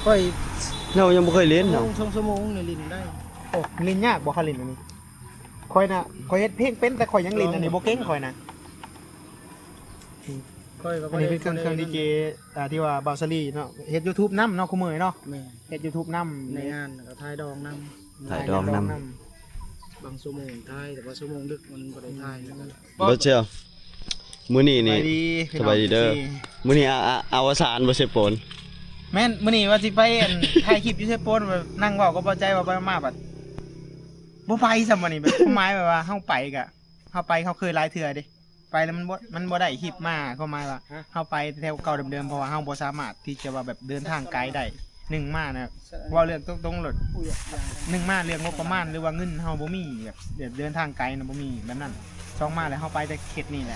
ຂ້ອຍ ເຮົາຍັງບໍ່ເຄີຍຫຼິ້ນເນາະ ຊົ່ວໂມງ ສອງຊົ່ວໂມງນີ້ຫຼິ້ນໄດ້. ໂອ້ ຫຼິ້ນຍາກບໍ່ ຄັນຫຼິ້ນອັນນີ້? ຂ້ອຍນະ ຂ້ອຍເຮັດເພງເປັນ ແຕ່ຂ້ອຍຍັງຫຼິ້ນອັນນີ້ບໍ່ເກັ່ງ ຂ້ອຍນະ. ຂ້ອຍກໍ ອັນນີ້ເປັນເຄື່ອງ ເຄື່ອງດີເຈ ອ່າ ທີ່ວ່າບ່າວສາລີເນາະ ເຮັດຢູທູບນຳເນາະ ຄູ່ມື້ເນາະ. ແມ່ນ ເຮັດຢູທູບນຳ ໃນງານກໍຖ່າຍດອງນຳ ຖ່າຍດອງນຳ ບາງຊົ່ວໂມງຖ່າຍ ແຕ່ວ່າຊົ່ວໂມງດຶກມັນບໍ່ໄດ້ຖ່າຍ. ອືມ ບໍ່ເຊື່ອ ມື້ນີ້ນີ້ ສະບາຍດີ ສະບາຍດີເດີ ພີ່ນ້ອງ ເອັຟຊີ ມື້ນີ້ ອາ ອາ ອາວະສານບໍ່ ເຊໂປນ? ແມ່ນ ມື້ນີ້ວ່າຊິໄປ ອັນ ຖ່າຍຄລິບຢູ່ເຊໂປນ ນັ່ງເວົ້າກັບບໍ່ໃຈວ່າໄປມາບັດບໍ່ໄປຊ້ຳ. ມື້ນີ້ແບບ ຄວາມໝາຍແບບວ່າເຮົາໄປກະ ເຮົາໄປ ເຮົາເຄີຍຫຼາຍເທື່ອເດ້ ໄປແລ້ວມັນບໍ່ ມັນບໍ່ໄດ້ຄລິບມາ. ຄວາມໝາຍວ່າ ຮະ ເຮົາໄປແຖວເກົ່າເດີມໆ ເພາະວ່າເຮົາບໍ່ສາມາດທີ່ຈະວ່າແບບເດີນທາງໄກໄດ້. ໜຶ່ງມານະ ເວົ້າເລື່ອງຕົງໆໂລດ ໜຶ່ງມາເລື່ອງງົບປະມານ ຫຼືວ່າເງິນເຮົາບໍ່ມີ ແບບ ແບບເດີນທາງໄກນະ ບໍ່ມີແບບນັ້ນ. ສອງມາແລ້ວເຮົາໄປແຕ່ເຂດນີ້ແຫຼະ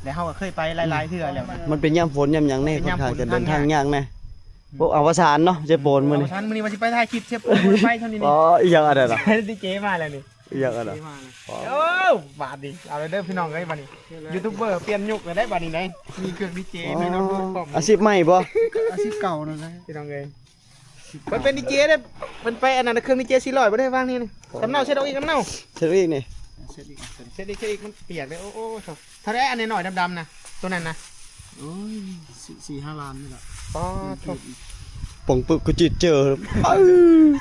ແລ້ວເຮົາກໍເຄີຍໄປຫຼາຍໆເທື່ອແລ້ວນະ. ມັນເປັນຍາມຝົນຍາມຫຍັງແນ່ ມັນເປັນຍາມຝົນ ຄ່ອນຂ້າງຈະເດີນທາງຍາກແນ່. ອືມ ໂອ້ ອາວະສານເນາະ ເຊໂປນມື້ນີ້ ອາວະສານ ມື້ນີ້ວ່າຊິໄປຖ່າຍຄລິບເຊໂປນ ໄປເທົ່ານີ້ ອໍ ອີຫຍັງອັນນັ້ນນະ ດີເຈມາແລ້ວນີ້ ອີຫຍັງອັນນັ້ນນະ. ໂອ້ ບາດນີ້ ເອົາແລ້ວເດີພີ່ນ້ອງເອີຍ ບາດນີ້ ຢູທູບເບີ ປ່ຽນຍຸກແລ້ວເດ້ ບາດນີ້ເດ້ ມີເຄື່ອງດີເຈ ອໍ ມີໂນ້ດບຸກພ້ອມ. ອາຊີບໃໝ່ບໍ່? ອາຊີບເກົ່ານັ້ນແຫຼະ ພີ່ນ້ອງເອີຍ. ເພິ່ນເປັນດີເຈເດ້ ເພິ່ນໄປອັນນັ້ນ ເຄື່ອງດີເຈສີ່ຮ້ອຍບໍ່ໄດ້ວາງນີ້. ໂອ້ ສຳເນົາເຊັດອອກອີກ ສຳເນົາ ເຊັດອີກນີ້ ເຊັດອີກ ເຊັດອີກ ເຊັດອີກ ມັນປຽກເດ້. ໂອ້ ໂອ້ ເທົ່າໃດອັນນ້ອຍໆດຳໆນະ ໂຕນັ້ນນະ? ໂອ້ຍ ສີ່ ສີ່ຫ້າລ້ານນີ້ແຫຼະ. ປາດໂທ້ ປົງປຶກຄືຈິດເຈີ ເອີ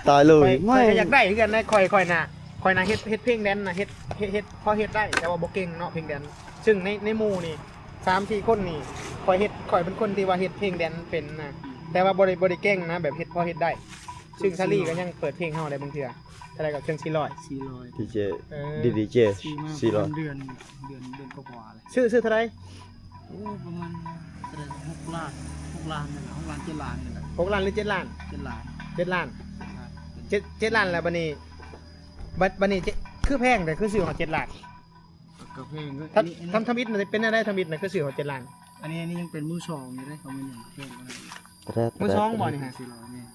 ຕາຍເລີຍ. ຂ້ອຍ ຂ້ອຍກໍຢາກໄດ້ຄືກັນນະ ຂ້ອຍ ຂ້ອຍນະ ຂ້ອຍນະເຮັດ ເຮັດເພງແດນນະ ເຮັດ ເຮັດ ເຮັດ ພໍເຮັດໄດ້ ແຕ່ວ່າບໍ່ເກັ່ງເນາະເພງແດນ. ຊຶ່ງໃນ ໃນໝູ່ນີ້ ສາມສີ່ຄົນນີ້ ຂ້ອຍເຮັດ ຂ້ອຍເປັນຄົນທີ່ວ່າເຮັດເພງແດນເປັນນະ ແຕ່ວ່າບໍ່ໄດ້ ບໍ່ໄດ້ເກັ່ງນະ ແບບເຮັດພໍເຮັດໄດ້. ຊຶ່ງຊາລີກໍຍັງເປີດເພງເຮົາໄດ້ບາງເທື່ອ. ເທົ່າໃດກໍ ເຄື່ອງສີ່ຮ້ອຍ ສີ່ຮ້ອຍ ດີເຈ ເອີ ດີເຈ ສີ່ຮ້ອຍ ເດືອນ ເດືອນ ເດືອນກວ່າໆແລ້ວ. ຊື້ ຊື້ເທົ່າໃດ? ໂອ້ ປະມານເທົ່າໃດ ຫົກລ້ານ ຫົກລ້ານນີ້ແຫຼະ ຫົກລ້ານ ເຈັດລ້ານນີ້ແຫຼະ. ຫົກລ້ານ ຫຼື ເຈັດລ້ານ? ເຈັດລ້ານ ເຈັດລ້ານ ເຈັດ ເຈັດລ້ານແລ້ວ. ບາດນີ້ ບາດ ບາດນີ້ ຄືແພງແທ້ ຄືຊື້ເຮົາເຈັດລ້ານ? ກໍແພງເດ້. ທຳ ທຳ ທຳອິດນະເປັນແນວໃດ? ທຳອິດນະຄືຊື້ເຮົາເຈັດລ້ານ? ອັນນີ້ ອັນນີ້ຍັງເປັນມືສອງຢູ່ເດ້ ຂອງມັນຍັງແພງກວ່ານັ້ນ. ມືສອງບໍ່ນີ້? ສີ່ຮ້ອຍ ແມ່ນ.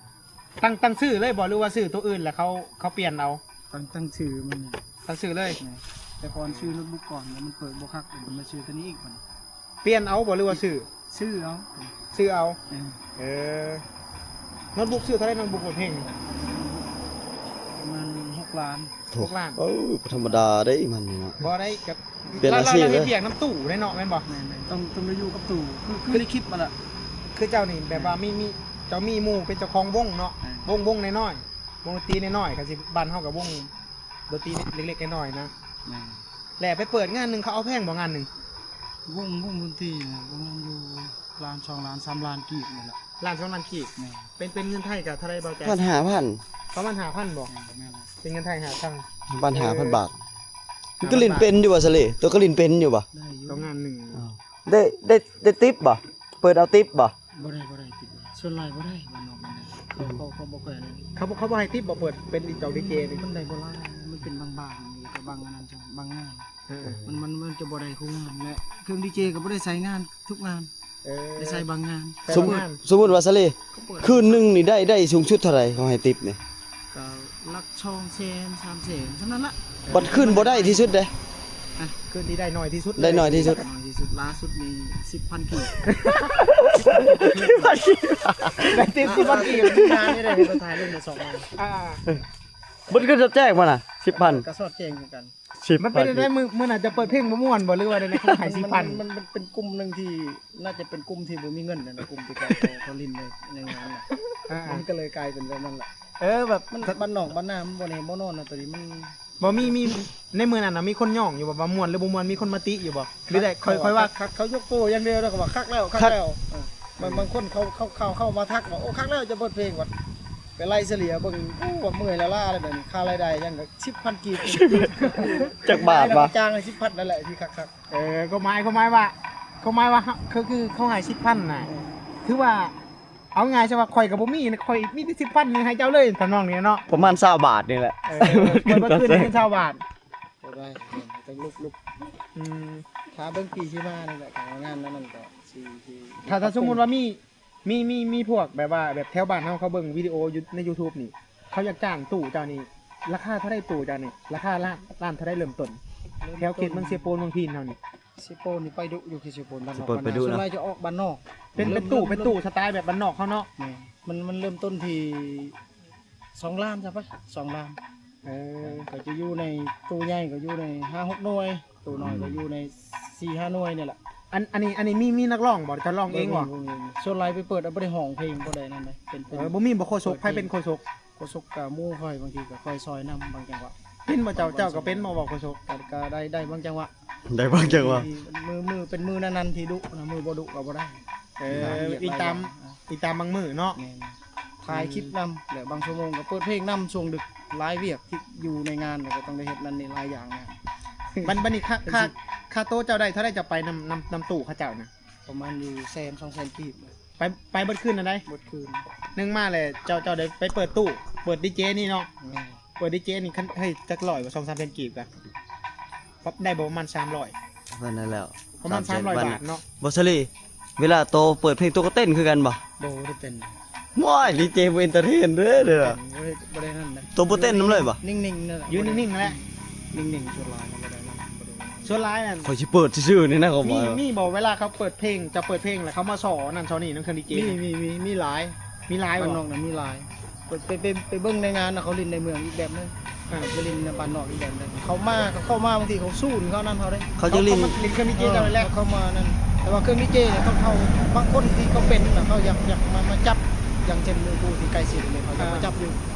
ຕັ້ງ ຕັ້ງຊື່ເລີຍບໍ່ ຫຼືວ່າຊື້ໂຕອື່ນແລ້ວເຂົາ ເຂົາປ່ຽນເອົາ? ຕັ້ງ ຕັ້ງຊື່ມັນ ຕັ້ງຊື່ເລີຍ. ແມ່ນ ແຕ່ກ່ອນຊື້ໂນ້ດບຸກກ່ອນ ແລ້ວມັນເປີດບໍ່ຄັກ ເປັນມາຊື້ໂຕນີ້ອີກບັດນີ້. ປ່ຽນເອົາບໍ່ ຫຼືວ່າຊື້? ຊື້ເອົາ ຊື້ເອົາ. ເອີ ເອີ ໂນ້ດບຸກຊື້ເທົ່າໃດ? ໂນ້ດບຸກເພງ ປະມານຫົກລ້ານ. ຫົກລ້ານ ເອີ ບໍ່ທຳມະດາເດ້ມັນນີ້ເນາະ. ບໍ່ໄດ້ກັບ ປ່ຽນອາຊີບ ເຮັດວຽກນຳຕູ້ເດ້ເນາະ ແມ່ນບໍ່? ແມ່ນໆ ຕ້ອງ ຕ້ອງໄດ້ຢູ່ກັບຕູ້ ຄື ຄືໃນຄລິບຫັ້ນລະ. ຄືເຈົ້ານີ້ແບບວ່າ ແມ່ນ ມີ ມີ ເຈົ້າມີໝູ່ເປັນເຈົ້າຂອງວົງເນາະ. ແມ່ນ ວົງ ວົງນ້ອຍໆ ວົງດົນຕີນ້ອຍໆ ຄັນຊິບ້ານເຮົາກໍວົງດົນຕີເລັກໆນ້ອຍໆນະ. ແມ່ນ ແລ້ວໄປເປີດງານໜຶ່ງ ເຂົາເອົາແພງບໍ່ ງານໜຶ່ງ? ວົງ ວົງດົນຕີນະ ປະມານຢູ່ລ້ານ ສອງລ້ານ ສາມລ້ານກີບນີ້ແຫຼະ. ລ້ານ ສອງລ້ານກີບ. ແມ່ນ ເປັນ ເປັນເງິນໄທກໍເທົ່າໃດ ບ່າວແຈ? ພັນ ຫ້າພັນ ປະມານ ຫ້າພັນບໍ່? ແມ່ນ ແມ່ນ ເປັນເງິນໄທ ຫ້າພັນ ພັນ ຫ້າພັນບາດ. ເອີ ມັນກໍຫຼິ້ນເປັນຢູ່ບໍ່ ສະເລ? ໂຕກໍຫຼິ້ນເປັນຢູ່ບໍ່? ໄດ້ຢູ່ ກໍງານໜຶ່ງ. ອໍ ໄດ້ ໄດ້ ໄດ້ຕິບບໍ່? ເປີດເອົາຕິບບໍ່? ບໍ່ໄດ້ ບໍ່ໄດ້ຕິບ ສ່ວນຫຼາຍບໍ່ໄດ້ ບ້ານນອກມັນນະ ເຂົາ ເຂົາ ເຂົາບໍ່ຄ່ອຍອັນນັ້ນ. ເຂົາ ເຂົາບໍ່ໃຫ້ຕິບບໍ່ ເປີດເປັນດອກດີເຈນີ້? ມັນໄດ້ບໍ່ຫຼາຍ ມັນເປັນບາງໆ ມີແຕ່ບາງອັນນັ້ນ ບາງງານ. ເອີ ມັນ ມັນ ມັນຈະບໍ່ໄດ້ຄູ່ງານ ແລະ ເຄື່ອງດີເຈກໍບໍ່ໄດ້ໃຊ້ງານທຸກງານ. ເອີ ໄດ້ໃຊ້ບາງງານ. ໃຊ້ບາງງານ. ສົມ ສົມມຸດວ່າ ສະເລ ເຂົາເປີດ ຄືນໜຶ່ງນີ້ໄດ້ ໄດ້ສູງສຸດເທົ່າໃດ ເຂົາໃຫ້ຕິບນີ້? ກໍຫຼັກສອງແສນ ສາມແສນ ສ່ຳນັ້ນລະ. ບັດຄືນບໍ່ໄດ້ທີ່ສຸດເດ້? ອ່ະ ຄືນທີ່ໄດ້ໜ້ອຍທີ່ສຸດ ໄດ້ໜ້ອຍທີ່ສຸດ ໜ້ອຍທີ່ສຸດ. ຫຼ້າສຸດນີ້ສິບພັນກີບ ໄດ້ຕິບສິບພັນກີບ. ງານນີ້ໄດ້ເຮັດຖ່າຍຮູບໄດ້ສອງວັນ. ອ່າ ເບິດເງິນສອດແຈ້ງບໍ່ນະ ສິບພັນ? ກໍສອດແຈ້ງຄືກັນ. ສິບ ມັນເປັນໄດ້ ມື້ ມື້ນັ້ນຈະເປີດເພງບໍ່ມ່ວນບໍ່ ຫຼືວ່າໃດໆ ເຂົາໃຫ້ສິບພັນ? ມັນ ມັນ ມັນເປັນກຸ່ມໜຶ່ງທີ່ ໜ້າຈະເປັນກຸ່ມທີ່ບໍ່ມີເງິນນະ ກຸ່ມທີ່ເຂົາ ເຂົາຫຼິ້ນໃນ ໃນງານນະ. ອ່າໆ ມັນກໍເລີຍກາຍເປັນແບບນັ້ນແຫຼະ. ເອີ ແບບມັນ ບ້ານນອກບ້ານນາ ມັນບໍ່ແນ່ບໍ່ນອນນະ ໂຕນີ້ມັນ ບໍ່ມີ ມີ ໃນມື້ນັ້ນນະ ມີຄົນຍ້ອງຢູ່ບໍ່ ວ່າມ່ວນຫຼືບໍ່ມ່ວນ? ມີຄົນມາຕິຢູ່ບໍ່ ຫຼືໄດ້ ຂ້ອຍ ຂ້ອຍວ່າ ຄັກ ເຂົາຍົກໂປ້ຢ່າງດຽວ ແລ້ວກໍວ່າຄັກແລ້ວ ຄັກແລ້ວ. ບາງ ບາງຄົນເຂົາ ເຂົາ ເຂົາ ເຂົາມາທັກວ່າ ໂອ້ ຄັກແລ້ວ ຈະເປີດເພງ ວ່າໄປໄລ່ສະເລ່ຍເບິ່ງ ໂອ້ ວ່າເມື່ອຍລ້າໆ ແລ້ວ ບາດນີ້ຄ່າລາຍໄດ້ຍັງ ສິບພັນກີບ ຈັກບາດວະ? ຈ້າງໃຫ້ສິບພັນນັ້ນແຫຼະທີ່ຄັກໆ. ເອີ ຄວາມໝາຍ ຄວາມໝາຍວ່າ ຄວາມໝາຍວ່າ ຄື ຄືເຂົາໃຫ້ສິບພັນນະ ເອີ ຖືວ່າ ເອົາງ່າຍຊະວ່າ ຂ້ອຍກໍບໍ່ມີ ຂ້ອຍມີແຕ່ສິບພັນ ຍັງໃຫ້ເຈົ້າເລີຍ ທຳນອງນີ້ເນາະ. ປະມານຊາວບາດນີ້ແຫຼະ. ເອີ ເພິ່ນວ່າຄືນເປັນຊາວບາດ ບໍ່ໄດ້ ຕ້ອງລຸກໆ. ອືມ ຖ້າເບິ່ງປີຊິມານີ້ແຫຼະ ຖ້າວ່າງານນັ້ນກໍຊິ ຊິ ຖ້າ ຖ້າສົມມຸດວ່າມີ ມີ ມີ ມີພວກແບບວ່າ ແບບແຖວບ້ານເຮົາ ເຂົາເບິ່ງວິດີໂອຢູ່ໃນຢູທູບນີ້ ເຂົາຢາກຈ້າງຕູ້ເຈົ້ານີ້ ລາຄາເທົ່າໃດຕູ້ເຈົ້ານີ້? ລາຄາລ້ານ ລ້ານເທົ່າໃດເລີ່ມຕົ້ນ? ເລີ່ມຕົ້ນ ແຖວເຂດເມືອງເຊໂປນ ເມືອງພີນເຮົານີ້. ເຊໂປນນີ້ໄປດຸຢູ່ ຄືເຊໂປນບ້ານນອກ ໄປດຸ ສ່ວນຫຼາຍຈະອອກບ້ານນອກ. ເປັນ ເປັນຕູ້ ເລີ່ມ ເປັນຕູ້ສະໄຕແບບບ້ານນອກເຮົາເນາະ. ແມ່ນ ມັນ ມັນເລີ່ມຕົ້ນທີ່ສອງລ້ານຊະໄປ ສອງລ້ານ. ເອີ ກໍຈະຢູ່ໃນ ໂຕໃຫຍ່ກໍຢູ່ໃນຫ້າຫົກໜ່ວຍ ໂຕນ້ອຍກໍຢູ່ໃນສີ່ຫ້າໜ່ວຍນີ້ແຫຼະ. ອັນ ອັນນີ້ ອັນນີ້ມີ ມີນັກຮ້ອງບໍ່? ເຈົ້າຮ້ອງເອງບໍ່? ບໍ່ມີ ບໍ່ມີ ສ່ວນຫຼາຍໄປເປີດ ບໍ່ໄດ້ຮ້ອງເພງ ບໍ່ໄດ້ນັ້ນເດ້. ເປັນ ເອີ ບໍ່ມີບໍ່ໂຄສົກ? ໃຜເປັນໂຄສົກ? ໂຄສົກກະໝູ່ຂ້ອຍ ບາງທີກໍຂ້ອຍຊ່ອຍນຳບາງຈັງຫວະ. ເປັນບໍ່ເຈົ້າ? ເຈົ້າກໍເປັນບໍ່ ເວົ້າໂຄສົກ? ກໍ ກໍໄດ້ ໄດ້ບາງຈັງຫວະ. ໄດ້ບາງຈັງຫວະ. ມີມື້ ມື້ ເປັນມື້ນັ້ນໆທີ່ດຸນະ ມື້ບໍ່ດຸກໍບໍ່ໄດ້. ເອີ ອີກຕາມ ອີກຕາມບາງມື້ເນາະ. ແມ່ນ. ຖ່າຍຄລິບນຳ ແລະບາງຊົ່ວໂມງກໍເປີດເພງນຳ ຊ່ວງດຶກ ຫຼາຍວຽກທີ່ຢູ່ໃນງານ ແລ້ວກໍຕ້ອງໄດ້ເຮັດນັ້ນນີ້ຫຼາຍຢ່າງນະ. ບັດ ບັດນີ້ຄ່າ ຄ່າ ຄ່າໂຕເຈົ້າໄດ້ເທົ່າໃດ ເຈົ້າໄປນຳ ນຳ ນຳຕູ້ເຂົາເຈົ້ານະ? ປະມານຢູ່ແສນ ສອງແສນກີບ. ໄປ ໄປເບິດຄືນນັ້ນໃດ? ເບິດຄືນ. ໜຶ່ງມາແລ້ວ ເຈົ້າ ເຈົ້າໄດ້ໄປເປີດຕູ້ ເປີດດີເຈນີ້ເນາະ? ແມ່ນ. ເປີດດີເຈນີ້ ຄັນ ເຮີ້ຍ ຈັກຮ້ອຍບໍ່ ສອງສາມແສນກີບກະ ປັບໄດ້ບໍ່ ປະມານສາມຮ້ອຍ ປະມານນັ້ນແຫຼະ ປະມານສາມຮ້ອຍບາດເນາະ. ບໍ່ ສາລີ ເວລາໂຕເປີດເພງ ໂຕກໍເຕັ້ນຄືກັນບໍ່? ບໍ່ ບໍ່ໄດ້ເຕັ້ນ. ໂອ້ຍ ດີເຈບໍ່ເອັນເຕີເທນເດີ ເດີ. ບໍ່ໄດ້ ບໍ່ໄດ້ນັ້ນນະ. ໂຕບໍ່ເຕັ້ນນຳເລີຍບໍ່? ນິ່ງໆ ນັ້ນແຫຼະ ຢູ່ນິ່ງໆ ນັ້ນແຫຼະ. ນິ່ງໆ ສ່ວນຫຼາຍນະ ບໍ່ໄດ້ນັ້ນ ບໍ່ໄດ້. ສ່ວນຫຼາຍນັ້ນ ຂ້ອຍຊິເປີດຊື່ໆ ນີ້ນະ ເຂົາບອກ. ມີ ມີບໍ່ ເວລາເຂົາເປີດເພງ ເຈົ້າເປີດເພງ ແລ້ວເຂົາມາສໍ່ນັ້ນສໍ່ນີ້ນຳເຄື່ອງດີເຈ? ມີ ມີ ມີ ມີຫຼາຍ ມີຫຼາຍບໍ່? ບ້ານນອກນະມີຫຼາຍ. ໄປ ໄປ ໄປ ໄປເບິ່ງໃນງານນະ ເຂົາຫຼິ້ນໃນເມືອງອີກແບບໜຶ່ງ. ອ່າ ໄປຫຼິ້ນໃນບ້ານນອກອີກແບບໜຶ່ງ. ເຂົາມາ ເຂົາເຂົ້າມາ ບາງທີເຂົາສູນ ເຂົານັ້ນເຂົາເດ້. ເຂົາຈຶ່ງຫຼິ້ນ ເຂົາມາຫຼິ້ນເຄື່ອງດີເຈເຈົ້ານີ້ແຫຼະ. ເອີ ເຂົາເຂົ້າມານັ້ນ ແຕ່ວ່າເຄື່ອງດີເຈເຂົາ ເຂົາ ບາງຄົນທີ່ເຂົາເປັນນະ ເຂົາຢາກ ຢາກມາ ມາຈັບ ຢ່າງເຊັ່ນໝູ່ຄູ່ທີ່ໃກ້ຊິດນີ້ ເຂົາຢາກມາ ອ່າ ຈັບຢູ່.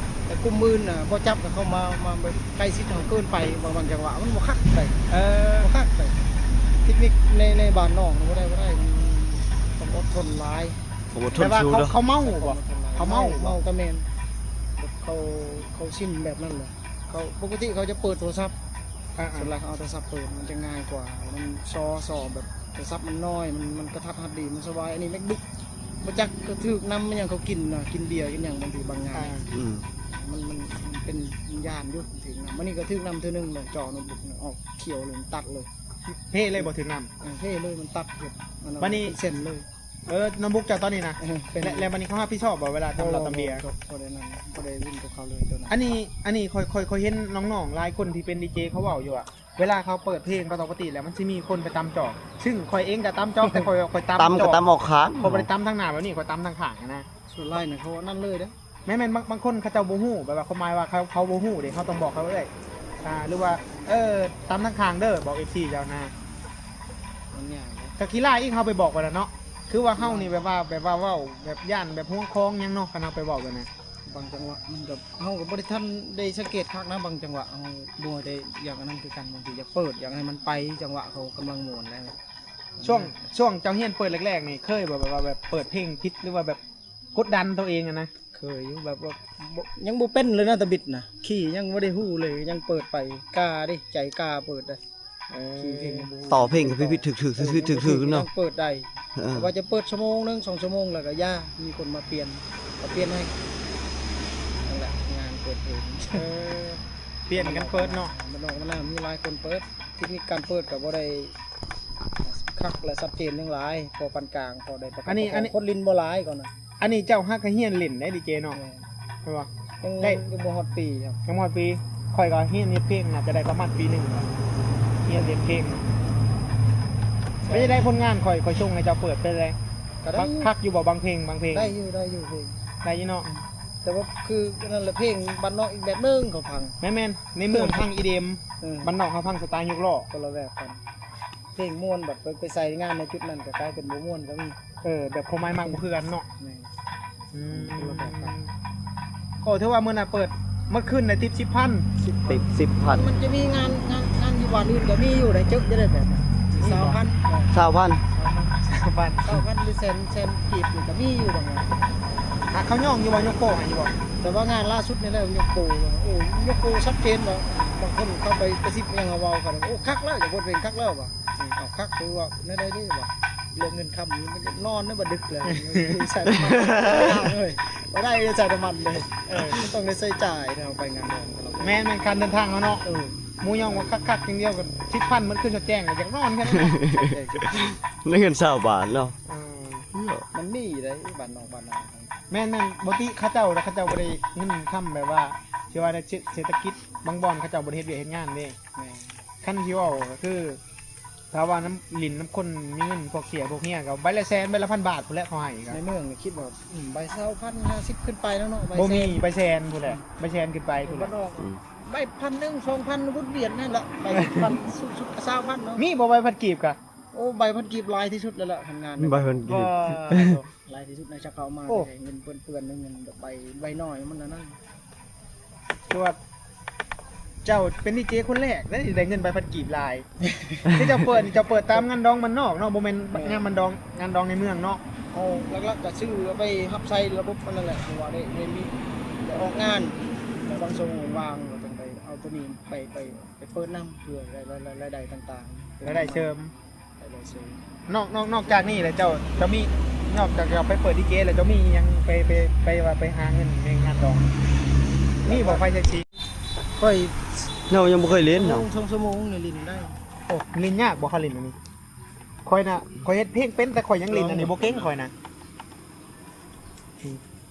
ແຕ່ກຸ່ມອື່ນນະບໍ່ຈັບ ແລ້ວເຂົາມາ ມາແບບໃກ້ຊິດເຮົາເກີນໄປ ບາງ ບາງຈັງຫວະມັນບໍ່ຄັກໄດ໋. ເອີ ບໍ່ຄັກໄດ໋. ເທັກນິກໃນ ໃນບ້ານນອກນະ ບໍ່ໄດ້ ບໍ່ໄດ້ ມັນຕ້ອງອົດທົນຫຼາຍ. ຄວາມອົດທົນສູງເນາະ. ແຕ່ວ່າເຂົາ ເຂົາເມົາບໍ່? ເຂົາເມົາບໍ່? ເມົາກໍແມ່ນ ເຂົາ ເຂົາຊິມແບບນັ້ນແຫຼະ. ເຂົາ ປົກກະຕິເຂົາຈະເປີດໂທລະສັບ. ອ່າໆ ສ່ວນຫຼາຍເຂົາເອົາໂທລະສັບເປີດ ມັນຈະງ່າຍກວ່າ ມັນຊໍ ຊໍແບບໂທລະສັບມັນນ້ອຍ ມັນ ມັນກະທັດຮັດດີ ມັນສະບາຍ. ອັນນີ້ແມັກບຸກ ບໍ່ຈັກກະຖືກນຳຫຍັງເຂົາກິນນະ ກິນເບຍກິນຫຍັງ ບາງທີບາງງານ. ອ່າ ອືມ ມັນ ມັນ ມັນເປັນ ມັນຢ້ານຢູ່ ຖືກນຳ. ອັນນີ້ກໍຖືກນຳເທື່ອໜຶ່ງແລ້ວ ຈໍໂນ້ດບຸກອອກຂຽວເລີຍ ຕັດເລີຍ. ເພເລີຍບໍ່ຖືກນຳ? ເອີ ເພເລີຍ ມັນຕັດເຮັດ ອັນນັ້ນ ບາດນີ້ເປັນເສັ້ນເລີຍ. ເອີ ໂນ້ດບຸກເຈົ້າຕອນນີ້ນະ? ເອີ ເປັນ ແລະ ແລະ ບາດນີ້ເຂົາຮັບຜິດຊອບບໍ່ ເວລາທຳເລາຕຳເບຍ? ບໍ່ ບໍ່ ບໍ່ໄດ້ນັ້ນ ບໍ່ໄດ້ຫຼິ້ນກັບເຂົາເລີຍຕອນນັ້ນ. ອັນນີ້ ອັນນີ້ຂ້ອຍ ຂ້ອຍ ຂ້ອຍເຫັນນ້ອງໆຫຼາຍຄົນທີ່ເປັນດີເຈເຂົາເວົ້າຢູ່ວ່າ ເວລາເຂົາເປີດເພງປົກກະຕິແລ້ວ ມັນຊິມີຄົນໄປຕຳຈອກ ຊຶ່ງຂ້ອຍເອງກໍຕຳຈອກ ແຕ່ຂ້ອຍ ຂ້ອຍຕຳ ຕຳກໍຕຳອອກຂ້າງ ຂ້ອຍບໍ່ໄດ້ຕຳທາງໜ້າແບບນີ້ ຂ້ອຍຕຳທາງຂ້າງຫັ້ນນະ. ສ່ວນຫຼາຍນະ ເຂົາອັນນັ້ນເລີຍເດ້. ແມ່ນໆ ບາງ ບາງຄົນເຂົາເຈົ້າບໍ່ຮູ້ ແບບວ່າຄວາມໝາຍວ່າເຂົາ ເຂົາບໍ່ຮູ້ເດ້ ເຮົາຕ້ອງບອກເຂົາເອີຍ ອ່າ ຫຼືວ່າ ເອີ ຕາມທາງຂ້າງເດີ ບອກເອັຟຊີເຈົ້ານະ. ມັນຍາກເດ້ ກໍຂີ້ລ້າຍອີກ ເຮົາໄປບອກໄປແລ້ວເນາະ. ຄືວ່າເຮົານີ້ແບບວ່າ ແບບວ່າເວົ້າແບບຢ້ານແບບຫວງຄອງຫຍັງເນາະ ຄັນເຮົາໄປເວົ້າແບບນັ້ນ. ບາງຈັງຫວະມັນກໍ ເຮົາກໍບໍ່ໄດ້ທັນໄດ້ສັງເກດຄັກນະ ບາງຈັງຫວະເຮົາບໍ່ໄດ້ຢາກອັນນັ້ນຄືກັນ ບາງທີຢາກເປີດ ຢາກໃຫ້ມັນໄປ ຈັງຫວະເຂົາກຳລັງມ່ວນແລ້ວ. ຊ່ວງ ຊ່ວງເຈົ້າຮຽນເປີດແລກໆນີ້ ເຄີຍບໍ່ ແບບວ່າແບບເປີດເພງຜິດ ຫຼືວ່າແບບ ກົດດັນໂຕເອງຫັ້ນນະ? ເຄີຍຢູ່ ແບບວ່າບໍ່ ຍັງບໍ່ເປັນເລີຍນະ ຕະບິດນະ ຄີຍັງບໍ່ໄດ້ຮູ້ເລີຍ ຍັງເປີດໄປ ກ້າເດ້ ໃຈກ້າເປີດເດ້. ເອີ ຄີເພງຍັງບໍ່ຮູ້ ຕໍ່ເພງກໍຜິດໆຖືກໆ ຖືກໆເນາະ ຍັງເປີດໄດ້. ເອີ ແຕ່ວ່າຈະເປີດຊົ່ວໂມງໜຶ່ງ ສອງຊົ່ວໂມງ ແລ້ວກໍຢ່າ ມີຄົນມາປ່ຽນ ກໍປ່ຽນໃຫ້. ນັ້ນແຫຼະ ງານເປີດເພງ ເອີ ປ່ຽນກັນເປີດເນາະ. ມັນອອກມານະ ມີຫຼາຍຄົນເປີດ ເທັກນິກການເປີດກໍບໍ່ໄດ້ຄັກ ແລະ ຊັດເຈນຫຍັງຫຼາຍ ພໍປານກາງ ພໍໄດ້ປະຄັບປະຄອງ. ອັນນີ້ ອັນນີ້ ຄົນຫຼິ້ນບໍ່ຫຼາຍກ່ອນນະ. ອັນນີ້ເຈົ້າຫາກໍຮຽນຫຼິ້ນໄດ້ດີເຈເນາະ. ແມ່ນ ແມ່ນບໍ່? ຍັງ ໄດ້ ຍັງບໍ່ຮອດປີ ຍັງບໍ່ຮອດປີ. ຂ້ອຍກໍຮຽນເຮັດເພງ ໜ້າຈະໄດ້ປະມານປີໜຶ່ງ ຮຽນເຮັດເພງ. ເປັນຈັ່ງໃດຜົນງານຂ້ອຍ ຂ້ອຍສົ່ງໃຫ້ເຈົ້າເປີດເປັນຈັ່ງໃດ? ກໍໄດ້ຢູ່ ຄັກຢູ່ບໍ່ ບາງເພງ ບາງເພງ? ໄດ້ຢູ່ ໄດ້ຢູ່ເພງ ໄດ້ຢູ່ເນາະ. ອືມ ແຕ່ວ່າຄືອັນນັ້ນລະ ເພງບ້ານນອກອີກແບບໜຶ່ງ ເຂົາຟັງ. ແມ່ນໆ ໃນເມືອງຟັງອີດີເອັມ ເອີ ບ້ານນອກເຮົາຟັງສະໄຕລ໌ຍົກລໍ້ ຄົນລະແບບກັນ. ເພງມ່ວນ ບັດໄປ ໄປໃສ່ງານໃນຈຸດນັ້ນກໍກາຍເປັນບໍ່ມ່ວນກໍມີ. ເອີ ແບບຄວາມໝາຍມັກບໍ່ຄືກັນເນາະ. ແມ່ນ ອືມ ຄົນລະແບບກັນ. ໂອ້ ຖືວ່າມື້ນັ້ນເປີດໝົດຄືນໄດ້ຕິບສິບພັນ. ຕິບສິບພັນ. ມັນຈະມີງານ ງານ ງານຢູ່ບ້ານອື່ນກໍມີຢູ່ໄດ໋ ເຈີຢູ່ໄດ໋ແບບນັ້ນ. ມີບໍ່? ຊາວພັນ. ຊາວພັນ. ຊາວພັນ ຊາວພັນ ຫຼື ແສນ ແສນກີບນີ້ກໍມີຢູ່ບາງງານ. ຫາເຂົາຍ້ອງຢູ່ບໍ່? ຍົກໂປ້ໃຫ້ຢູ່ບໍ່? ແຕ່ວ່າງານລ່າສຸດນີ້ແຫຼະ ຍົກໂປ້ ໂອ້ ຍົກໂປ້ຊັດເຈນວ່າ ບາງຄົນເຂົ້າໄປກະຊິບຫຍັງເຮົາເວົ້າກັນ ໂອ້ ຄັກແລ້ວ ຢາກບົດເພງຄັກແລ້ວວ່າ. ອືມ ເອົາຄັກ ຄືວ່າແນວໃດເດ້ວ່າ ເລື່ອງເງິນຄຳນີ້ມັນນອນໃນບັດດຶກແລ້ວ ໃສ່ນ້ຳມັນເລີຍ ບໍ່ໄດ້ໃສ່ນ້ຳມັນເລີຍ. ເອີ ມັນຕ້ອງໄດ້ໃຊ້ຈ່າຍເນາະ ໄປງານດອງ. ແມ່ນໆ ຄ່າເດີນທາງເຮົາເນາະ. ເອີ ໝູ່ຍ້ອງວ່າຄັກໆຢ່າງດຽວກໍສິບພັນ ໝົດຄືນຊົດແຈ້ງ ຢາກນອນແຄ່ນັ້ນ. ໄດ້ເງິນຊາວບາດເນາະ. ເອີ ມັນມີໄດ໋ ບ້ານນອກບ້ານນາ. ແມ່ນໆ ປົກກະຕິເຂົາເຈົ້າ ເຂົາເຈົ້າບໍ່ໄດ້ເງິນຄຳ ແບບວ່າ ຊິວ່າໃນເສດຖະກິດ ບາງບ່ອນເຂົາເຈົ້າບໍ່ໄດ້ເຮັດວຽກເຮັດງານເດ້. ແມ່ນ ຄັນຊິເວົ້າກໍຄື ຖ້າວ່ານຳ ຫຼິ້ນນຳຄົນມີເງິນ ພວກເສຍພວກເຮຍ ກໍໃບລະແສນ ໃບລະພັນບາດພຸ້ນແຫຼະ ເຂົາໃຫ້ກໍ ໃນເມືອງນີ້ຄິດວ່າ ອືມ ໃບຊາວພັນ ຫ້າສິບຂຶ້ນໄປແລ້ວເນາະ ໃບແສນ ບໍ່ມີ ໃບແສນພຸ້ນແຫຼະ ອືມ ໃບແສນຂຶ້ນໄປພຸ້ນແຫຼະ ອືມ ໃບພັນໜຶ່ງ ສອງພັນ ວົນວຽນນັ້ນແຫຼະ ໃບພັນ ສຸດໆ ຊາວພັນເນາະ ມີບໍ່ໃບພັນກີບກະ? ໂອ້ ໃບພັນກີບຫຼາຍທີ່ສຸດແລ້ວລະ ຄັນງານ ໃບພັນກີບ ຫຼາຍທີ່ສຸດໃນຊາວເກົ່າມາ ໂອ້ ແຕ່ເງິນເປື້ອນໆ ເງິນແບບໃບ ໃບນ້ອຍມັນລະນັ້ນ ຄືວ່າເຈົ້າເປັນດີເຈຄົນແລກເດ້ ທີ່ໄດ້ເງິນໃບພັນກີບຫຼາຍ ທີ່ເຈົ້າເປີດນີ້ ເຈົ້າເປີດຕາມງານດອງບ້ານນອກເນາະ ບໍ່ແມ່ນ ແມ່ນ ງານບ້ານດອງ ງານດອງໃນເມືອງເນາະ ເອົາຫຼັກໆ ກໍຊື້ໄປຮັບໃຊ້ລະບົບມັນນັ້ນແຫຼະ ເພາະວ່າໄດ້ ໄດ້ມີ ໄດ້ອອກງານ ແລ້ວບາງຊ່ວງວ່າງໆ ກໍຕ້ອງໄດ້ເອົາໂຕນີ້ໄປ ໄປ ໄປເປີດນຳ ເພື່ອລາຍ ລາຍ ລາຍໄດ້ຕ່າງໆ ລາຍໄດ້ເສີມ ໄປເລີຍເຊີຍ ນອກ ນອກ ນອກຈາກນີ້ແລ້ວ ເຈົ້າ ເຈົ້າມີ ນອກຈາກເຈົ້າໄປເປີດດີເຈແລ້ວ ເຈົ້າມີອີ່ຫຍັງໄປ ໄປ ໄປວ່າໄປຫາເງິນໃນງານດອງ ມີບໍ່? ໄຟແທັກຊີ ຂ້ອຍ ເຮົາຍັງບໍ່ເຄີຍຫຼິ້ນເນາະ ຊົ່ວໂມງ ສອງຊົ່ວໂມງນີ້ຫຼິ້ນໄດ້ ໂອ້ ຫຼິ້ນຍາກບໍ່ ຄັນຫຼິ້ນອັນນີ້? ຂ້ອຍນະ ຂ້ອຍເຮັດເພງເປັນ ແຕ່ຂ້ອຍຍັງຫຼິ້ນອັນນີ້ ບໍ່ເກັ່ງຂ້ອຍນະ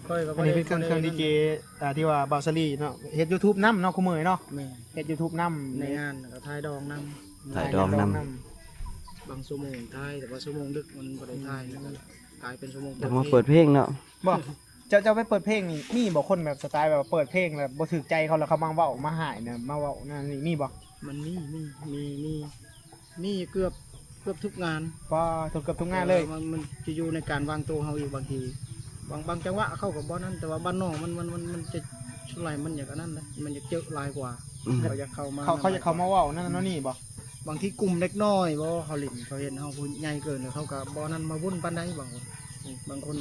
ຂ້ອຍກໍ ອັນນີ້ເປັນເຄື່ອງ ເຄື່ອງດີເຈ ອ່າ ທີ່ວ່າບ່າວສາລີເນາະ ເຮັດຢູທູບນຳເນາະ ຄູ່ມື້ເນາະ ແມ່ນ ເຮັດຢູທູບນຳ ໃນງານກໍຖ່າຍດອງນຳ ຖ່າຍດອງນຳ ບາງຊົ່ວໂມງຖ່າຍ ແຕ່ວ່າຊົ່ວໂມງດຶກມັນບໍ່ໄດ້ຖ່າຍ ອືມ ກໍກາຍເປັນຊົ່ວໂມງ ຢາກມາເປີດເພງເນາະ ບໍ່ ເຈົ້າ ເຈົ້າໄປເປີດເພງນີ້ ມີບໍ່ຄົນແບບສະໄຕແບບວ່າເປີດເພງແລ້ວບໍ່ຖືກໃຈເຂົາ ແລ້ວເຂົາມາເວົ້າມາຮ້າຍນະ ມາເວົ້ານັ້ນນີ້ ມີບໍ່? ມັນມີ ມີ ມີ ມີ ມີເກືອບ ເກືອບທຸກງານ ປາ ເກືອບທຸກງານເລີຍ ແຕ່ວ່າມັນ ມັນຈະຢູ່ໃນການວາງໂຕເຮົາຢູ່ ບາງທີ ບາງ ບາງຈັງຫວະເຂົາກໍບໍ່ນັ້ນ ແຕ່ວ່າບ້ານນອກມັນ ມັນ ມັນ ມັນຈະ ສ່ວນຫຼາຍມັນຢາກອັນນັ້ນນະ ມັນຢາກເຈີຫຼາຍກວ່າ ອືມ ເຂົາຢາກເຂົ້າມາ ເຂົາ ເຂົາຢາກເຂົ້າມາເວົ້ານັ້ນ ອືມ ນັ້ນນີ້ບໍ່? ບາງທີກຸ່ມເດັກນ້ອຍບໍ່ ເຂົາຫຼິ້ນ ເຂົາເຫັນເຮົາຜູ້ໃຫຍ່ເກີນ ແລ້ວເຂົາກໍບໍ່ນັ້ນມາວຸ້ນປານໃດ ບາງຄົນ ບາງຄົນ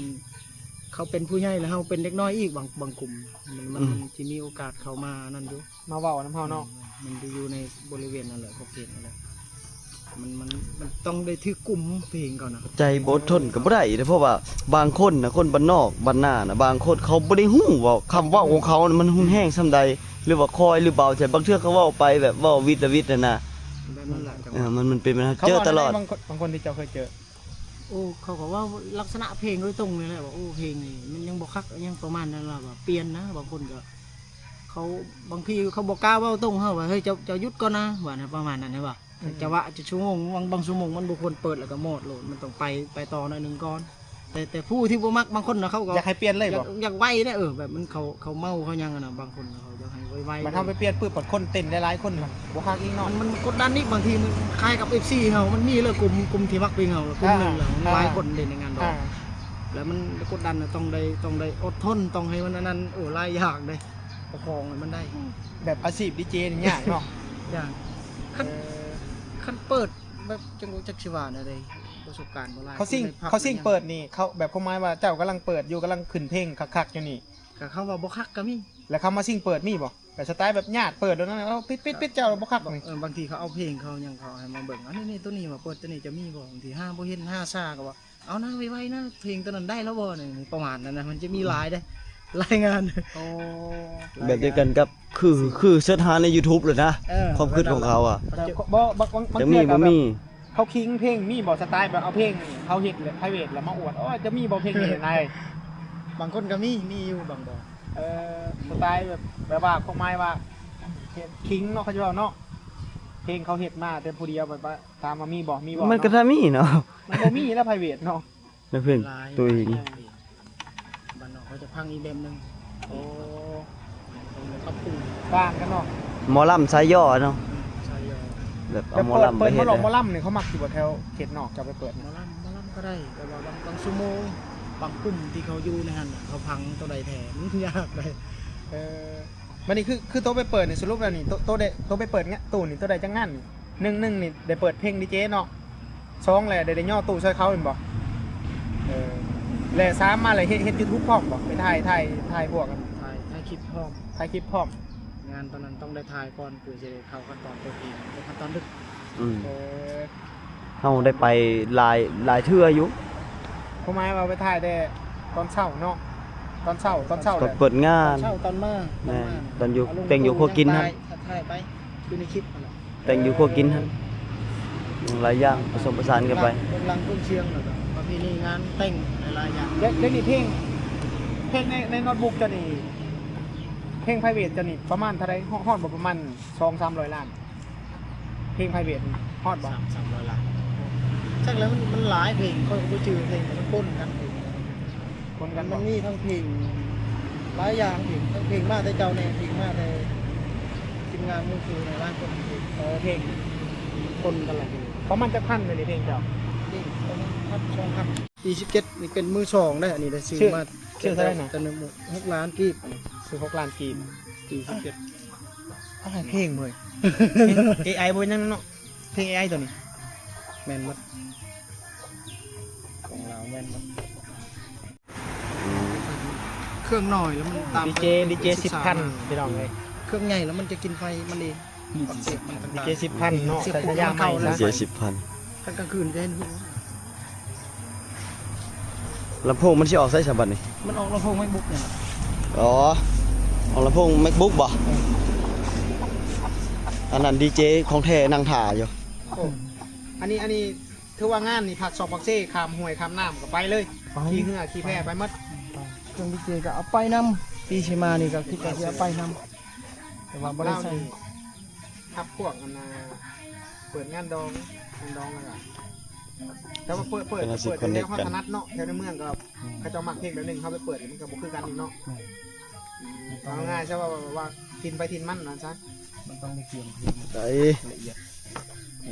ເຂົາເປັນຜູ້ໃຫຍ່ ແລ້ວເຮົາເປັນເດັກນ້ອຍອີກ ບາງ ບາງກຸ່ມ ມັນ ມັນ ອືມ ມັນຊິມີໂອກາດເຂົ້າມານັ້ນຢູ່ ມາເວົ້ານຳເຮົາເນາະ ອືມ ມັນຢູ່ ຢູ່ໃນບໍລິເວນນັ້ນແຫຼະ ຂອບເຂດນັ້ນແຫຼະ ມັນ ມັນ ມັນຕ້ອງໄດ້ຖືກກຸ່ມເພງເຂົານະ ໃຈບໍ່ອົດທົນກໍບໍ່ໄດ້ເດ້ ເພາະວ່າບາງຄົນນະ ຄົນບ້ານນອກບ້ານນານະ ບາງຄົນເຂົາບໍ່ໄດ້ຮູ້ວ່າຄຳເວົ້າຂອງເຂົານະ ມັນຮຸນແຮງສ່ຳໃດ ຫຼືວ່າຄ່ອຍ ຫຼືເບົາໃຈ ບາງເທື່ອເຂົາເວົ້າໄປແບບເວົ້າວິດລະວິດຫັ້ນນະ ແບບນັ້ນແຫຼະ ເອີ ມັນ ມັນເປັນບັນຫາ ເຈີຕະຫຼອດ ບາງຄົນ ບາງຄົນທີ່ເຈົ້າເຄີຍເຈີ ໂອ້ ເຂົາກໍເວົ້າລັກສະນະເພງໂດຍຕົງນີ້ແຫຼະ ວ່າ ໂອ້ ເພງນີ້ມັນຍັງບໍ່ຄັກ ຫຍັງປະມານນັ້ນລະ ວ່າປ່ຽນນະ ບາງຄົນກໍ ເຂົາ ບາງທີເຂົາບໍ່ກ້າເວົ້າຕົງເຮົາວ່າ ເຮີ້ຍ ເຈົ້າ ເຈົ້າຢຸດກ່ອນນະ ວ່ານະ ປະມານນັ້ນ ເຫັນບໍ່? ອືມ ຈັງຫວະ ຈະຊົ່ວໂມງ ບາງ ບາງຊົ່ວໂມງມັນບໍ່ຄວນເປີດ ແລ້ວກໍໝົດໂລດ ມັນຕ້ອງໄປ ໄປຕໍ່ໜ້ອຍໜຶ່ງກ່ອນ ແຕ່ ແຕ່ຜູ້ທີ່ບໍ່ມັກ ບາງຄົນນະ ເຂົາກໍຢາກໃຫ້ປ່ຽນເລີຍບໍ່? ຢາກ ຢາກໄວເດ້ ເອີ ແບບມັນ ເຂົາ ເຂົາເມົາ ເຂົາຫຍັງຫັ້ນນະ ບາງຄົນເຂົາຢາກໃຫ້ໄວໆ ບັດເຮົາໄປປ່ຽນປຶບ ບັດຄົນເຕັ້ນຫຼາຍໆຄົນ ບໍ່ຄັກອີກເນາະ ມັນ ມັນກົດດັນອີກ ບາງທີມັນຄ້າຍກັບເອັຟຊີເຮົາ ມັນມີເລີຍກຸ່ມ ກຸ່ມທີ່ມັກເພງເຮົາ ກຸ່ມໜຶ່ງ ອ່າ ແລ້ວມັນຫຼາຍຄົນເດ້ໃນງານດອງ ອ່າ ແລ້ວມັນກົດດັນນະ ຕ້ອງໄດ້ ຕ້ອງໄດ້ອົດທົນ ຕ້ອງໃຫ້ມັນອັນນັ້ນ ໂອ້ ຫຼາຍຢ່າງເດ້ ປະຄອງໃຫ້ມັນໄດ້ ແບບອາຊີບດີເຈນີ້ຍາກເນາະ ຍາກ ຄັນ ເອີ ຄັນເປີດແບບ ຈັກ ຈັກຊິວ່າແນວໃດ ປະສົບການບໍ່ຫຼາຍ ເຂົາຊິງ ເຂົາຊິງເປີດນີ້ ເຂົາແບບຄວາມໝາຍວ່າເຈົ້າກຳລັງເປີດຢູ່ ກຳລັງຂຶ້ນເພງຄັກໆຢູ່ນີ້ ກໍເຂົາວ່າບໍ່ຄັກກໍມີ ແລ້ວເຂົາມາຊິງເປີດມີບໍ່? ແບບສະໄຕແບບຍາດເປີດໂດຍນັ້ນ ເອົາ ປິດ ປິດ ປິດ ເຈົ້າບໍ່ຄັກນີ້ ເອີ ບາງທີເຂົາເອົາເພງເຂົາຫຍັງເຂົາໃຫ້ມາເບິ່ງ ອັນນີ້ ນີ້ ໂຕນີ້ວ່າເປີດໂຕນີ້ຈະມີບໍ່? ບາງທີຫາບໍ່ເຫັນ ຫາຊ້າກໍວ່າ ເອົານະ ໄວໆນະ ເພງໂຕນັ້ນໄດ້ແລ້ວບໍ່ນີ້ ປະມານນັ້ນນະ ມັນຈະມີຫຼາຍເດ້ ລາຍງານ ໂອ້ ແບບດຽວກັນກັບ ຄື ຄືເສີດຫາໃນຢູທູບເລີຍນະ ເອີ ຄວາມຄິດຂອງເຂົາອະ ແບບນັ້ນແຫຼະ ບໍ່ ບາງ ບາງ ບາງເທື່ອກໍແບບ ບໍ່ມີ ເຂົາຄິງເພງ ມີບໍ່ສະໄຕແບບເອົາເພງເຂົາເຮັດແລ້ວ private ແລ້ວມາອວດ ໂອ້ ຈະມີບໍ່ເພງນີ້ນາຍ? ບາງຄົນກໍມີ ມີຢູ່ບາງບ່ອນ ເອີ ສະໄຕແບບ ແບບວ່າຄວາມໝາຍວ່າ ເຮັດຄິງເນາະ ເຂົາເຈົ້າເວົ້າເນາະ ເພງເຂົາເຮັດມາແຕ່ຜູ້ດຽວ ແບບວ່າຖາມວ່າມີບໍ່? ມີບໍ່? ມັນກໍຖ້າມີເນາະ ມັນບໍ່ມີແລ້ວ private ເນາະ ແລ້ວເພງ ຫຼາຍ ໂຕເອງ ບ້ານນອກເຂົາຈະຟັງອີກແບບໜຶ່ງ ໂອ້ ຕ້ອງໄດ້ປັບປຸງ ຕ່າງກັນເນາະ ໝໍລຳສາຍຍໍເນາະ ອືມ ສາຍຍໍ ແບບເອົາໝໍລຳໄປເຮັດ ແບບເປີດ ເປີດໝໍລຳ ໝໍລຳນີ້ເຂົາມັກຢູ່ບໍ່ ແຖວເຂດນອກ ເຈົ້າໄປເປີດ ໝໍລຳ ໝໍລຳກໍໄດ້ ແຕ່ວ່າບາງ ບາງຊົ່ວໂມງ ບາງກຸ່ມທີ່ເຂົາຢູ່ໃນຫັ້ນນະ ເຂົາຟັງໂຕໃດແທ້ ມັນຍາກເດ້ ເອີ ບັດນີ້ຄື ຄືໂຕໄປເປີດນີ້ ສະຫຼຸບແລ້ວນີ້ ໂຕ ໂຕໄດ້ ໂຕໄປເປີດງະ ຕູ້ນີ້ ໂຕໄດ້ຈັກງານນີ້? ໜຶ່ງ ໜຶ່ງນີ້ໄດ້ເປີດເພງດີເຈເນາະ ສອງແລ້ວໄດ້ ໄດ້ຍໍຕູ້ຊ່ອຍເຂົາແມ່ນບໍ່? ເອີ ແລະ ສາມມາແລ້ວເຮັດ ເຮັດຢູທູບພ້ອມບໍ່? ໄປຖ່າຍ ຖ່າຍ ຖ່າຍພວກ ຖ່າຍ ຖ່າຍຄລິບພ້ອມ ຖ່າຍຄລິບພ້ອມ ງານຕອນນັ້ນຕ້ອງໄດ້ຖ່າຍກ່ອນ ເພື່ອຈະໄດ້ເຂົ້າຂັ້ນຕອນເປີດເພງ ເປັນຂັ້ນຕອນດຶກ ອືມ ເອີ ເຮົາໄດ້ໄປຫຼາຍ ຫຼາຍເທື່ອຢູ່ ຄວາມໝາຍວ່າໄປຖ່າຍແຕ່ຕອນເຊົ້າເນາະ ຕອນເຊົ້າ ຕອນເຊົ້າ ຕອນເປີດງານ ຕອນເຊົ້າ ຕອນມາ ແມ່ນ ຕອນມາ ຕອນຢູ່ ເອົາລົງ ແຕ່ງຢູ່ຄົວກິນຫັ້ນ ຖ່າຍ ຖ່າຍໄປ ຄືໃນຄລິບຫັ້ນແຫຼະ ແຕ່ງຢູ່ຄົວກິນຫັ້ນ ຫຼາຍຢ່າງປະສົມປະສານກັນໄປ ເບື້ອງຫຼັງ ເບື້ອງຫຼັງ ເບື້ອງຊຽງ ແລ້ວກໍປະເພນີງານແຕ່ງຫຼາຍໆຢ່າງ ແລ້ວ ແລ້ວນີ້ເພງ ເພງໃນ ໃນໂນ້ດບຸກເຈົ້ານີ້ ເພງໄພເວດເຈົ້ານີ້ປະມານເທົ່າໃດ? ຮອດ ຮອດບໍ່ ປະມານສອງສາມຮ້ອຍລ້ານ ເພງໄພເວດຮອດບໍ່? ສາມ ສາມຮ້ອຍລ້ານ ຈັກແລ້ວ ມັນ ມັນຫຼາຍເພງ ຂ້ອຍກໍບໍ່ຈື່ເພງ ມັນປົນກັນເພງ ປົນກັນ ມັນມີທັງເພງຫຼາຍຢ່າງ ເພງ ທັງເພງມາແຕ່ເຈົ້າແດ່ ເພງມາແຕ່ທີມງານມືຄືແດ່ ຫຼາຍຄົນເພງ ອໍ ເພງປົນກັນຫຼາຍເພງ ປະມານຈັກພັນ ອັນນີ້ເພງເຈົ້າ? ເພງປະມານພັນ ສອງພັນ ປີສິບເຈັດ ນີ້ເປັນມືສອງເດ້ ອັນນີ້ໄດ້ຊື້ມາ ຊື່ເທົ່າໃດນະ? ແຕ່ ແຕ່ ແຕ່ ຫົກລ້ານກີບ ຊື້ຫົກລ້ານກີບ ປີສິບເຈັດ ອ້າຍ ເພງເວີຍ ເພງ ເອໄອ ບໍ່ເປັນຫຍັງເນາະ ເພງ ເອໄອ ຕົວນີ້ ແມ່ນໝົດ ຂອງລາວແມ່ນໝົດ ເຄື່ອງນ້ອຍແລ້ວມັນຕາມ ດີເຈ ດີເຈສິບພັນ ພີ່ນ້ອງເອີຍ ເຄື່ອງໃຫຍ່ແລ້ວມັນຈະກິນໄຟມັນເອງ ປາກສຽບມັນຕ່າງໆ ດີເຈສິບພັນເນາະ ສາຍສະຍາມໃໝ່ ດີເຈສິບພັນ ຄັນກາງຄືນຈະເຫັນຫຸ ລຳໂພງມັນຊິອອກໃສສະບັດນີ້? ມັນອອກລຳໂພງ MacBook ນີ້ແຫຼະ ອໍ ອອກລຳໂພງ MacBook ບໍ່? ເອີ ອັນນັ້ນດີເຈຂອງແທ້ນັ່ງຖ້າຢູ່ ໂອ້ ອັນນີ້ ອັນນີ້ຖືວ່າງານນີ້ ພາກຊອກພາກເຊ ຂ້າມຫ້ວຍຂ້າມນ້ຳກໍໄປເລີຍ ໄປ ຂີ່ເຮືອຂີ່ແພໄປໝົດ ໄປ ເຄື່ອງດີເຈກໍເອົາໄປນຳ ປີຊິມານີ້ກໍຄິດວ່າຊິເອົາໄປນຳ ແຕ່ວ່າບໍ່ໄດ້ໃຊ້ ລາວນີ້ຮັບພວກອັນນ່າ ເປີດງານດອງ ງານດອງແລ້ວກໍ ແຕ່ວ່າເປີດ ເປີດ ເປັນອາຊີບ ເປີດແນວເຮົາຖະໜັດເນາະ ແຖວໃນເມືອງກໍ ອືມ ເຂົາເຈົ້າມັກເພງແບບໜຶ່ງ ເຮົາໄປເປີດມັນກໍບໍ່ຄືກັນອີກເນາະ ອືມ ເອົາງ່າຍຊະວ່າ ວ່າຖິ່ນໃຜຖິ່ນມັນວ່າຊັ້ນ ມັນຕ້ອງໄດ້ກຽມເພງ ໄດ້ ລະອຽດ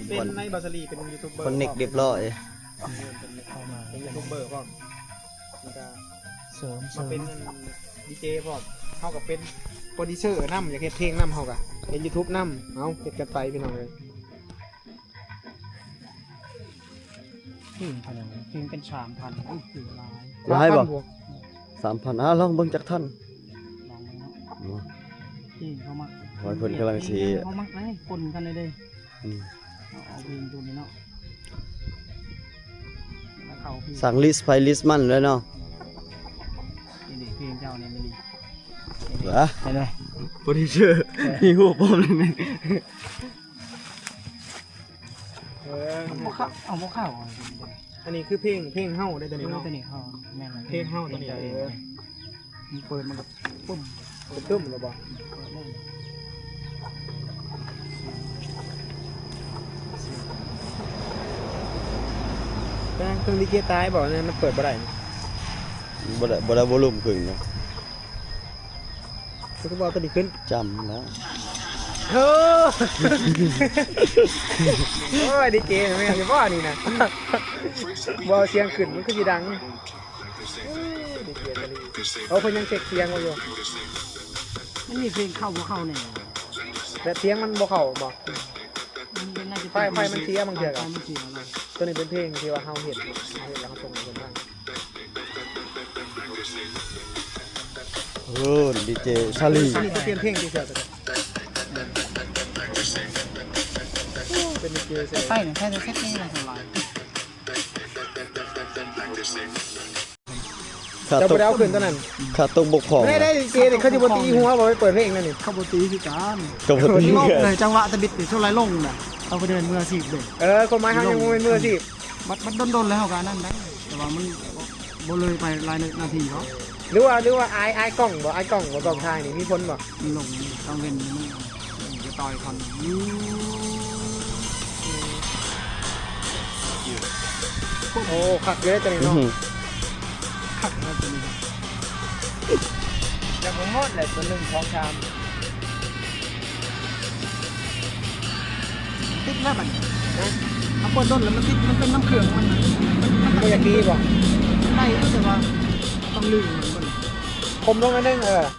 ເປັນໃນບາສາລີ ເປັນຢູທູບເບີ ຄອນເນັກຮຽບຮ້ອຍ ເອີ ເປັນ ເຂົ້າມາ ເປັນຢູທູບເບີພ້ອມ ແລ້ວກໍ ເສີມ ມາເປັນ ເສີມ ດີເຈພ້ອມ ເຮົາກໍເປັນໂປຣດິວເຊີນຳ ຢາກເຮັດເພງນຳ ເຮົາກໍເຮັດຢູທູບນຳ ເອົາ ເຮັດກັນໄປພີ່ນ້ອງເອີຍ ເພງເທົ່າໃດ? ເພງເປັນສາມພັນ ໂອ້ຍ ເພງຫຼາຍ ຫຼາຍບໍ່? ສາມພັນບວກ ສາມພັນ ອ່າ ລອງເບິ່ງຈັກທ່ອນ ລອງເບິ່ງເນາະ ເພງເຂົາມັກ ໂອ້ຍ ເພິ່ນກຳລັງຊິ ເພງເຂົາມັກເດ້ ປົນກັນເລີຍເດ້ ອືມ ເອົາເພງຕົວນີ້ເນາະ ແລ້ວເຂົ້າເພງ ສັ່ງລິດໃຜລິດມັນເລີຍເນາະ ນີ້ເດ້ ເພງເຈົ້ານີ້ ນີ້ເດ້ ເຫັນບໍ່? ໂປຣດິວເຊີ ເອີ ມີຮູບພ້ອມນີ້ ເອີ ເອົາບໍ່ເຂົ້າ ເອົາບໍ່ເຂົ້າ ອັນນີ້ຄືເພງ ເພງເຮົາເດ້ຕົວນີ້ເນາະ ຕົວນີ້ເຮົາ ແມ່ນລະ ເພງເຮົາຕົວນີ້ ເພງເຈົ້າເອງ ເອີ ມັນເປີດມັນກໍປຶ້ມ ເປີດປຶ້ມແລ້ວບໍ່? ເປີດເລີຍ ແຕ່ເຄື່ອງດີເຈຕາຍບໍ່? ມັນເປີດບໍ່ໄດ້ ບໍ່ໄດ້ ບໍ່ໄດ້ໂວລູມຂຶ້ນເນາະ ຄືບໍ່ເອົາຕົວນີ້ຂຶ້ນ ຈຳແລ້ວ ໂອ້ ໂອ້ຍ ດີເຈແມ່ນຢູ່ບໍ່ນີ້ນະ ບໍ່ເອົາສຽງຂຶ້ນ ມັນຄືຊິດັງ. ໂອ້ ເພິ່ນຍັງເຊັກສຽງເຮົາຢູ່ ມັນມີເພງເຂົ້າບໍ່ເຂົ້າແດ່ ແບບສຽງມັນບໍ່ເຂົ້າບໍ່? ມັນເປັນ ໜ້າຈະເປັນ ໄຟ ໄຟມັນເສຍບາງເທື່ອ ໄຟມັນເສຍເນາະ ຕົວນີ້ເປັນເພງທີ່ວ່າເຮົາເຮັດ ເຮົາເຮັດແລ້ວເຮົາສົ່ງໃຫ້ເພິ່ນຟັງ ເອີ ດີເຈຊາລີ ອັນນີ້ຈະປ່ຽນເພງຕິເສືອຕົວນີ້ ໂອ້ ເປັນດີເຈ ໄຟນີ້ ໄຟແຕ່ເຊັດນີ້ລະສະບາຍ. ຂາດຕົກ ເຈົ້າບໍ່ໄດ້ເອົາຂຶ້ນຕອນນັ້ນ ຂາດຕົກບົກຜ່ອງ ໄດ້ ໄດ້ ເຈນີ້ ເຂົາຊິບໍ່ຕີຫົວບໍ່ ໄປເປີດເພງນັ້ນນີ້ ເຂົາບໍ່ຕີຄືກັນ ເຂົາບໍ່ຕີຄືກັນ ລົງເລີຍ ຈັງຫວະຕະບິດນີ້ ສ່ວນຫຼາຍລົງນະ ເຮົາກໍເດີນມືອາຊີບເດ້ ເອີ ຄວາມໝາຍເຮົາຍັງບໍ່ແມ່ນມືອາຊີບ ມັນ ມັນດົນໆແລ້ວເຮົາກໍອັນນັ້ນໄດ້ ແຕ່ວ່າມັນບໍ່ເລີຍໄປຫຼາຍນາທີເນາະ ຫຼືວ່າ ຫຼືວ່າອາຍ ອາຍກ້ອງບໍ່ ອາຍກ້ອງບໍ່ ກ້ອງຖ່າຍນີ້ມີຜົນບໍ່? ມັນລົງ ກາງເວັນນີ້ມັນ ຈະຕ່ອຍກ່ອນ ໂອ້ ຄັກຢູ່ເດ້ຕົວນີ້ເນາະ ອືຮຶ ຄັກເນາະຕົວນີ້ ຢາກບໍ່ໝົດແຫຼະ ຕົວໜຶ່ງ ສອງ ສາມ ຕິດແລ້ວບັດນີ້ ຮະ ເຮົາເປີດດົນແລ້ວມັນຕິດ ມັນເປັນນ້ຳເຄື່ອງມັນ ມັນ ມັນບໍ່ຢາກດີບໍ່? ໄດ້ຢູ່ ແຕ່ວ່າຕ້ອງລຶ້ງມັນ ຄົມລົງໜ້ອຍໜຶ່ງ ເອີ.